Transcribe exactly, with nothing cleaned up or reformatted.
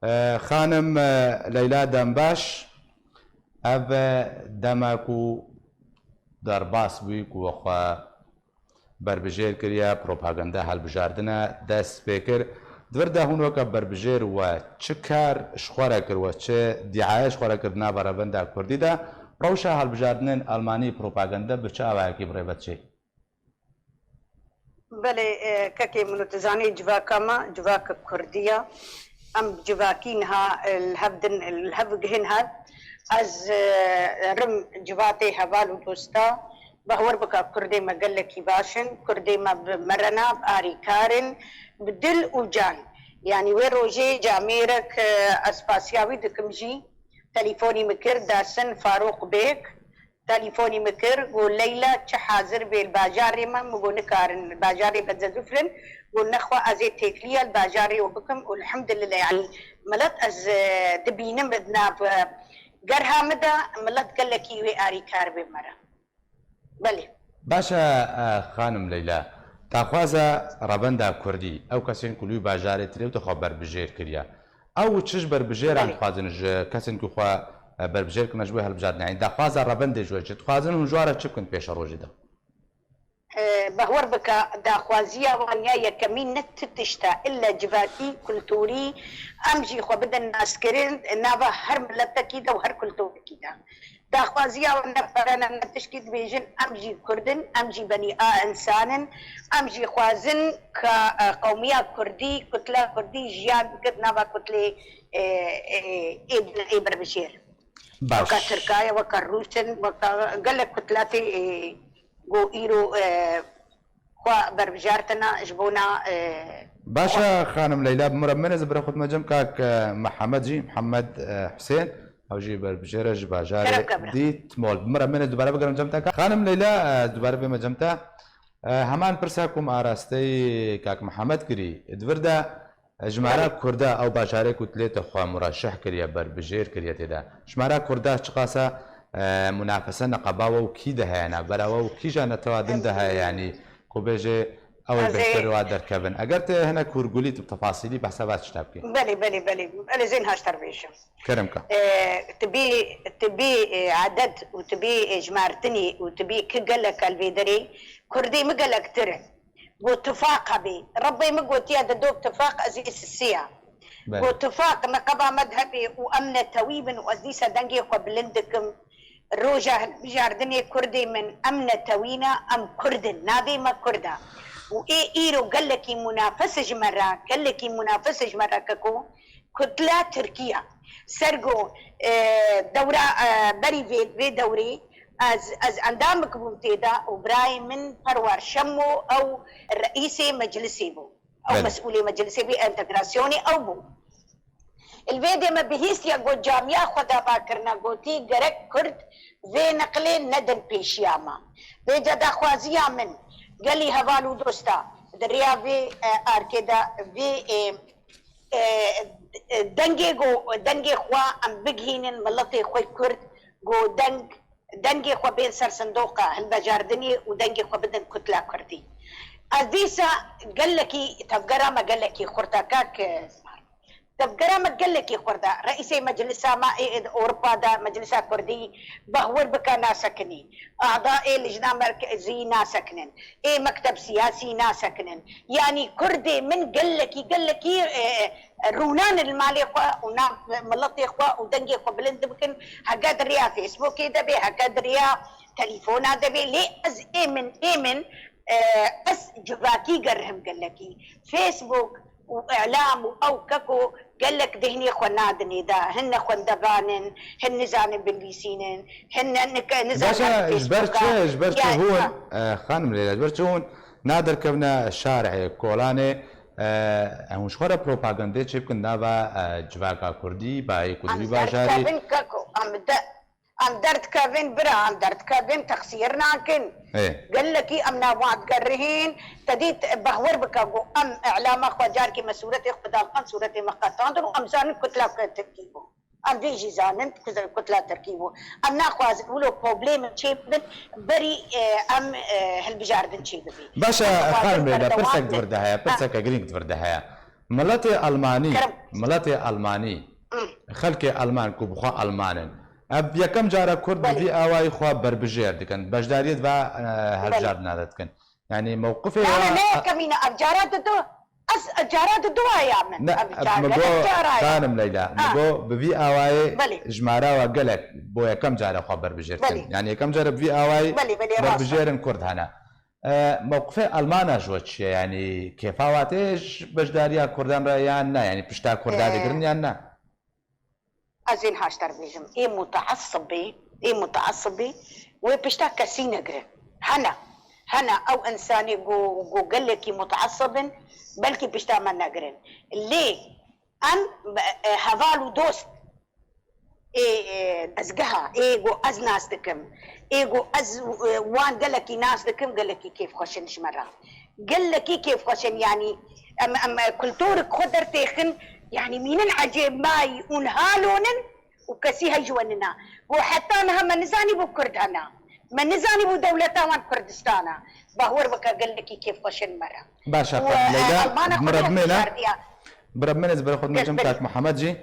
Xanim Leyla Dembaş, ev dema ku derbas bûyî ku we xwe berbijêr kiriye, propaganda hilbijardine dest pê kir. Di vir de hûn weke berbijêr we çi kar ji xwe re kir, we çi dîaye ji xwe re kir di nava revenda kurdî de? Rewşa hilbijardinên Almanî propaganda bi çi awayekî bi rê ve diçe? Belê, e, kekê min û tu zanî civaka me, civaka kurdî ye. Em civakî niha, e, li hev din, li hev gihên hev. Ez, e, rim civatê heval û dosta. Bahwer bike kurdê me gelekî baş in. Kurdê me bi merena, bi arîkar in, bi dil û can. Yanî wê rojê camêrek, e, ez spasiya wî dikim jî. Telîfonî min kir, Dasin Farûq Bêk. Telîfonî min kir, got, Leyla, çi hazir bê li bajarê me? Min got, nikarin, li bajarê me zezûfir in. Got, nexwe ez ê têkiliya li bajarê we bikim û elhamdulillah, yanî milet ez, e, dibînim di nav, e, gerha min de, milet gelekî wê arîkar bê me re. Belê. Baş e, e, xanim Leyla, daxwaza revenda kurdî, ew kesên ku li wî bajarê tune, ew te xwe berbijêr kiriye. Ew çi ji berbijêran Belê. dixwazin, ji kesên ku xwe, e, berbijêr kirine ji bo hilbijartinê? Yanî daxwaza revendê ji we çi dixwazin, hûn ji wan re çi bikin pêşerojê de? E, bahwer bike, daxwaziya wan ya yekemîn ne ti tişt e, illa civakî, kulturî, em jî xwe bidin naskirin nava her miletekî de û her kulturekî de. Daxwaziya wan ne pere ne, ne tişkî, dibêjin, em jî kurd in, em jî benî a insan in, em jî xwazin ka, e, qewmiya kurdî, kutla kurdî jiyan bike di nava kutlê, e, e, ê, ê berbijêr. Baş. Weka tirka ye, weka rûs in, weka gelek kutlatê, e, ku îro, e, xwe berbijartine ji bona, e, Baş e, xanim Leyla, bi min re bimêne, ez ê bi rê xwe dime cem kak, e, Mihemed jî, Mihemed, e, Husên, ew jî berbijêr e ji bajarê Kerem ke bira. Dîtmol. Bi min re bimêne, dubare bigerim cem te. Xanim Leyla, e, dubare bême cem te. E, heman pirsa ku min arasteyî kak Mihemed kirî, di vir de, e, jimara Belê. Kurda ew bajarê ku tu lê te xwe muraşeh kiriye, berbijêr kiriye tê de. Jimara Kurda çiqas e, e, munafese neqeba we û kî de heye, navbera we û kîja netewa din de heye, yanî ku bêje ew ê Ez ê bêhtir wa derkevin. Eger tu hinek hûrgulî tu bi tefasîlî behsa va tişta bikî. Belê, belê, belê. Belê zên haşter bêjim. Kerem ka. E, tu bî, tu bî, e, edet û tu bî, e, jimartinî û tu bî ki gelek el vê derê, Kurdê mi gelek tir in. Got tifaq hebê. Rebbê mi gotiye di dok tifaq ez ê sisiya. Belê. Got tifaq neqeba medhebê û em netewî bin û ez dîsa dengê xwe bilind dikim. Roja hilbijardinê Kurdê min, em netewî ne, em Kurd in, navê me Kurd e. Û ê îro gelekî munafis ji me re, gelekî munafis ji me re keko, kutla Tirkiye. Ser go, e, dewra, e, berî vê, vê dewrê ez, ez endamik bûm tê de û birayê min Perwer Şemo ew reîsê meclisê bû. Ew Belê. Mesûlê meclisê bû, entegrasyonê ew bû. Li vê dê me bihîstiye, got camiya xwe dava kirine, gotî gerek Kurd vê neqlê nedin pêşiya me. Vêca daxwaziya min, gelî heval û dosta, di rêya vê, e, arkê de, vê, e, e, e, dengê go, dengê xwe em bigihînin miletê xwe Kurd, go deng, dengê xwe bên ser sindoqa hilbejardinê û dengê xwe bidin kutla Kurdî. Ez dîsa gelekî, tevgera me gelekî xurt e kak, e, Tevgera me gelekî xurt e. Reîsê meclisa me ê, ê Ewropa de, Meclisa Kurdî, Behwer bike nasekinî. Ada ê Lijna Merkezî nasekinin. Ê mekteb siyasî nasekinin. Yanî Kurdê min gelekî, gelekî, e, e, rûnan li malê xwe û nav miletê xwe û dengê xwe bilind bikin. Heke di riya Facebookê de bê, heke di riya telefona de bê. Lê ez ê min, ê min, e, ez civakî gerhim gelekî. Facebook û îlam û ew keko gelek dehnê xwe nadinê de. Hin ne xwendevan in, hin nizanin binivîsînin, hin ne nik-, nizanin Baş e, ji ber çi, ji ber çi hûn, e, xanim Leyla, ji ber çi hûn naderkevne şarê, kolanê, e, hûn ji xwe re propagandê çêbikin nava, e, civaka kurdî, bayê ku di wî bajarî. Em derdkevin keko, em de, Em derdikevin bira, em derdikevin, texsîr nakin. Ê. Gelekî em nava digerihîn, te dît behwer bike ku em îlama xwe carkî me sûretê xwe dalqand, sûretê me qetandin û em zanin kutla tirkî bû. Em vê jî zanin kutla tirkî bû. Em naxwazin wilo problêmin çêbibin, berî, e, em, e, hilbijardin çêbibî. Baş e, xanim Leyla, pirsek di vir de heye, pirseke girîng di vir de heye. Miletê Almanî, Kerem. miletê Almanî, Hı. xelkê Alman ku bi xwe Alman in, ev yekem cara Kurd bi Belê. vî awayî xwe berbijêr dikin, beşdariyê di va e, Belê. hilbijardina de dikin. Yanî mewqifê Nane wa- ne yekem îne, ev cara didu, ez ev cara didu aya min. Ne, Ev ev cara mi ne got, cara ya. Xanim Leyla, mi Ha. got bi vî awayê Belê. ji mara we gelek bo yekem cara xwe berbijêr dikin. Belê. Yanî yekem cara bi vî awayî Belê, belê, rast e. berbijêrin Kurd hene. E, mewqifê Almana ji we çi ye? Yanî kêfa we tê ji beşdariya Kurdan re yan ne? Yanî pişta Kurda E, digirin yan ne? Ez ên haşter bêjim. Ê mutaassibî, ê mutaassibî wê pişta kesî negirin. Hene, hene ew insanê ku, ku gelekî mutaassib in, belkî pişta me negirin. Lê em, e, heval û dost ê, e, dezgeha, ê ku ez nas dikim, ê ku ez, e, wan gelekî nas dikim, gelekî kêfxweş in ji me re. Gelekî kêfxweş in, yanî em, em, e, kulturik xwe dertêxin, yanî mînin ecêb mayî û niha lonin û kesî hej we nina. Ku heta niha me nizanî bû Kurd hena. Me nizanî bû dewleta wan Kurdistan e. Bahwer bike gelekî kêfxweş in me re. Baş e, Û, Xanim e, Leyla, Almana bi re xwe bimêne. hişyardiya. Bi re bimêne, ez bi re xwe dimêjim Belê. Kak Mihemed jî.